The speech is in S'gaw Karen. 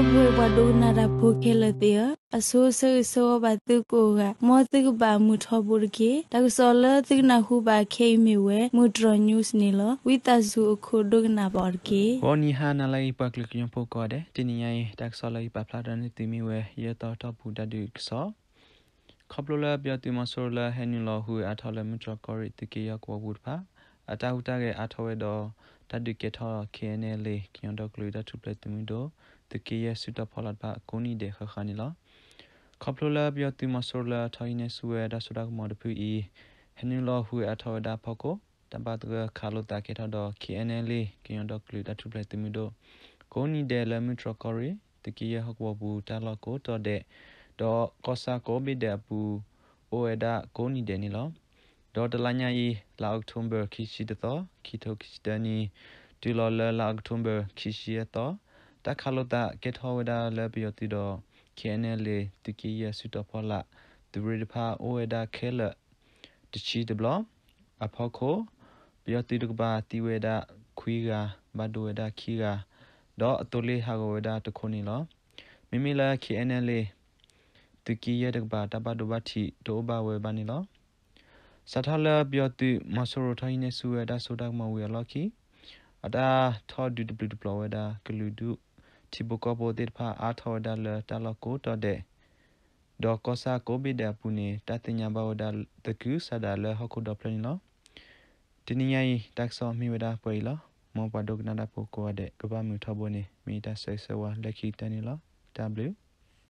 ဒီပုၢ်ဝဲၢ်ပှၤဒိကနၣ်တၢ်ဖိခဲလၢာ်သ့ၣ်ဧၢ, အဆိဆၢဂ့ၤဆၢဝါဘၣ်သုကိးဂၤ, မ်သုကဘၣ်မုာ်ထီဘိတက့ၢ်. တၢ်ကစီၣ်လၢသုကနၢ်ဟူဘၣ်ခဲအံၤမ့ၢ်ဝဲ မုၢ်တြီၤ news န့ၣ်လီၤ. ဝံသးစူၤအခိၣ်ဒိကနၣ်ဘၣ်အီၤတက့ၢ်. ဂီၤနံၤဟါနၤလၢအဂ့ၤ ပှၤကလုာ်ကညီဖိကိးဂၤဒဲး, တနံၤညါအံၤ တၢ်ကစီၣ်လၢယပာ်ဖျါထီၣ်န့ၢ်သုမ့ၢ်ဝဲ ယဲၢ်သီတီၢ်ပူၤတၢ်ဒုးကစီၣ် ခီဖျိလၢပယီၤသုးမီၤစိရိၤလၢဟဲနုာ်လီၤဟူးဂဲၤအါထီၣ်လၢမုၢ်တြီၤကီၢ်ရ့ၣ် သုးက့ယဲၢ်ဟီၣ်ကဝီၤပူၤတဖၣ် အတၢ်ဟူးတၢ်ဂဲၤအါထီၣ်ဝဲဒီး တၢ်ဒုးကဲထီၣ် K N L A ကညီဒီကလုာ်တၢ်ထူၣ်ဖျဲးသုးမုၢ်ဒိၣ် သုးက့ယဲၢ်စုတီၤဖီလာ်တဖၣ် ကိးနံၤဒဲးဃၣ်ဃၣ်န့ၣ်လီၤ. ခီဖျိလၢပယီၤသုးမီၤစိရိၤလၢထီၣ်ဟံးန့ၢ်ဆူၣ်ဝဲတၢ်စိတၢ်ကမီၤတဖုအံၤ ဟဲနုာ်လီၤဟူးဂဲၤအါထီၣ်ဝဲဒၣ်အဖီခိၣ် တၢ်ဘၣ်သဂၢၢ်ခးလိာ်သးကဲထီၣ်ဒီး K N L A ကညီဒီကလုာ်တၢ်ထူၣ်ဖျဲးသုးမုၢ်ဒိၣ် ကိးနံၤဒဲးလၢမုၢ်တြီၤကီၢ်ရ့ၣ် သုးက့ယဲၢ်ဟီၣ်ကဝီၤပူၤတၢ်လီၢ်ကိးတီၤဒဲး ဒီးကီၢ်ဆၣ်ကိးဘ့ၣ်ဒဲးအပူၤ အိၣ်ဝဲဒၣ်ကိးနံၤဒဲးန့ၣ်လီၤ. ဒီးတလါညါအံၤ လါအီးကထိဘၢၣ် ခံဆံတသီ ခံထိခံဆံတၢနံၣ် တုၤလီၤလၢလါအီးကထိဘၢၣ် ခံဆံယဲၢ်သီ တၢ်ခးလိာ်သးကဲထီၣ်ဝဲဒၣ်လၢပယီၤသုးဒီး K N L A သုးက့ယဲၢ်စုတီၤဖီလာ် သုးရ့ၣ်တဖၣ်အိၣ်ဝဲဒၣ်ခဲလၢာ် တဆံတဘျီ အဖီခိၣ် ပယီၤသုးတကပၤသံဝဲဒၣ်ခွံဂၤ ဘၣ်ဒိဝဲဒၣ်ခံဂၤ ဒီးအသိလ့ၣ်ဟးဂီၤဝဲဒၣ်တခိၣ်န့ၣ်လီၤ. မ့မ့ၢ်လၢ K N L A သုးက့ယဲၢ်တကပၤ တၢ်ဘၣ်ဒိဘၣ်ထံးတအိၣ်ဘၣ်ဝဲဘၣ်န့ၣ်လီၤ. စးထီၣ်လၢပယီၤသုးမီၤစိရိၤထီၣ်ဟံးန့ၢ်ဆူၣ်ဝဲတၢ်စိတၢ်ကမီၤဝံၤအလီၢ်ခံ အတၢ်ထီၣ်ဒုးတပျုာ်တပျီၤဝဲဒၣ်ကလုာ်ဒူၣ် ထံဖိကီၢ်ဖိသ့ၣ်တဖၣ်အါထီၣ်ဝဲဒၣ်လၢတၢ်လီၢ်ကိးတီၤဒဲး ဒီးကီၢ်ဆၣ်ကိးဘ့ၣ်ဒဲးအပူၤန့ၣ် တၢ်သ့ၣ်ညါဘၣ်ဝဲဒၣ်သကုၤဆးဒးလၢဟီၣ်ခိၣ်ဒီဖျၢၣ်န့ၣ်လီၤ. တနံၤညါအံၤ တၢ်ကစီၣ်မ့ၢ်ဝဲဒၣ်ပှဲၤအံၤလီၤ. မ်ပှၤဒိကနၣ်တၢ်ဖိကိးဂၤဒဲး ကဘၣ်မုာ်ထီဘိန့ၣ် မ့ၢ်ယတၢ်ဆၢဂ့ၤဆၢဝါလၢခံကတၢၢ်န့ၣ်လီၤ. တၢ်ဘျုး